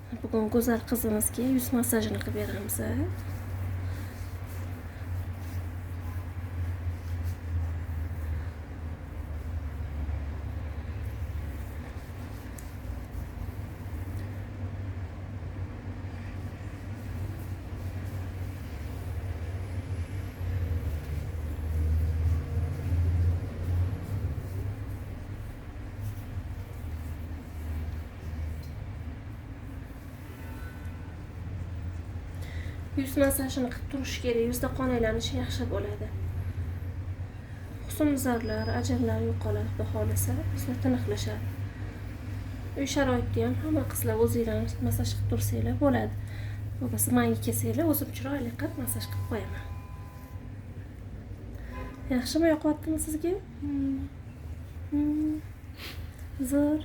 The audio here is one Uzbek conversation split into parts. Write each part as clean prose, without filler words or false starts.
Bugun go'zal qizimizga yuz massajini qilib beramiz. Yuz massajini qilib turish kerak, yuzda qon aylanishi yaxshi bo'ladi. Husnbuzarlar, ajinlar yo'qoladi, xudo xohlasa, yuzlar tiniqlashadi. Uy sharoitida ham hamma qizlar o'zinglar massaj qilib tursanglar bo'ladi. Bo'lmasa menga kelsanglar, o'zim chiroyli qilib massaj qilib qo'yaman. Yaxshimi, yoqyaptimi sizga? Zo'r.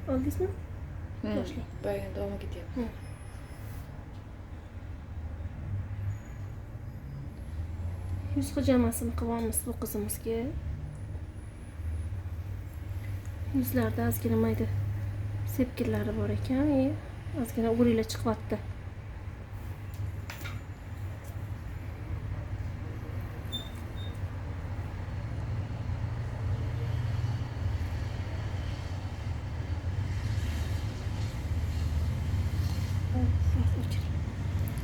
Oldingizmi? Boshlang. Boyagi davom ketyapti. Yuz hijomasini qilyapmiz bu qizimizga. Yuzlarida ozgina mayda sepkillari bor ekan, ozgina o'g'rilar chiqyapti.